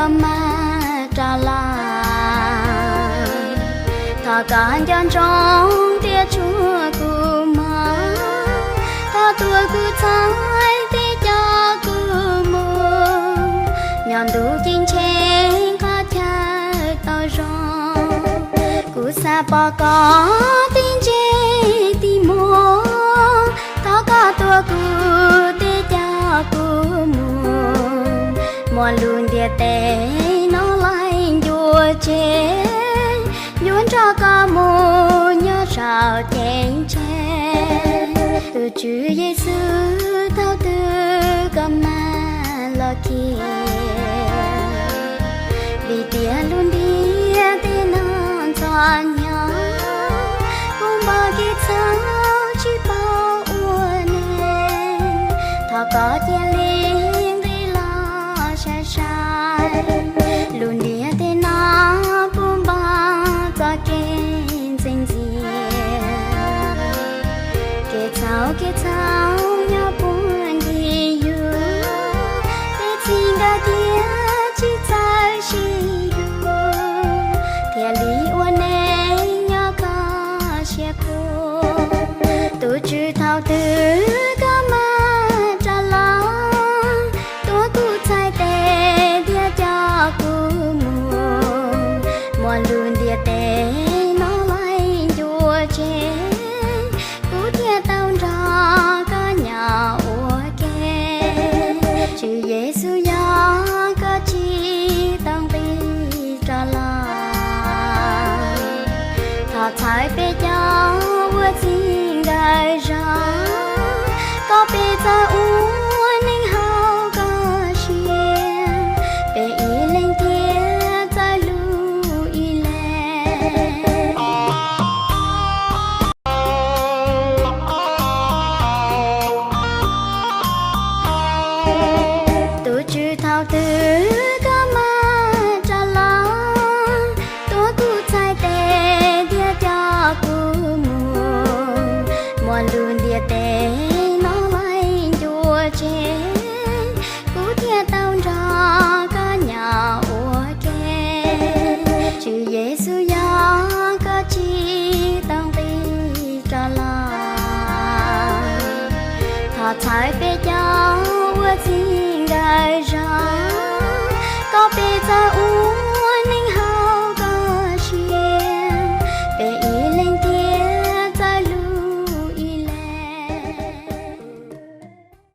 Mag rov los, thov koj nco ntsoov thiab tshua kuv mog. Thov tuav kuv txhais tes coj kuv mus, nyob ntuj ceeb tsheej qhov chaw tau zoo. Kuv xav pom koj tig ntsej tig muag, thov koj tuav kuv tes coj kuv mus. Muaj lub ntiaj teb no laij ncua tseg, yuav nrog koj mus nyob saum ceeb tsheej. Tus Tswv Yexus, thaum twg koj mam los kiag? Vim tias lub ntiaj teb no ntxhov hnyo, puv npo kev txhaum tsis paub ua neeg. Thov koj cia li nqis los saib saib, lub ntiaj teb no puv npo txoj kev ntxeev ntxias. Kev txhaum kev txhaum nyob puag ncig yus, tej txij nkawm tias tsis txawj sib yuav, thiaj li ua neej nyob kho siab khuav. Tus Tswv, thaum twg koj mam rov los, tuav kuv txhais tes thiab coj kuv mus. Muaj lub ntiaj teb no laij ncua tseg, kuv thiaj tau nrog koj nyob ua ke. Tswv Yexus, yog koj tsis tau nqis rov los, thov txhawb peb cov ua txij nkawm zog, kom peb txawj ua neej haum koj siab, peb ib leeg thiaj txawj hlub ib leeg. Tus Tswv, thaum twg koj mam rov los, tuav kuv txhais tes thiab coj kuv mus. Muaj lub ntiaj teb no laij ncua tseg, kuv thiaj tau nrog koj nyob ua ke. Tswv Yexus, yog koj tsis tau nqis rov los, thov txhawb peb cov ua txij nkawm zog, kom peb txawj ua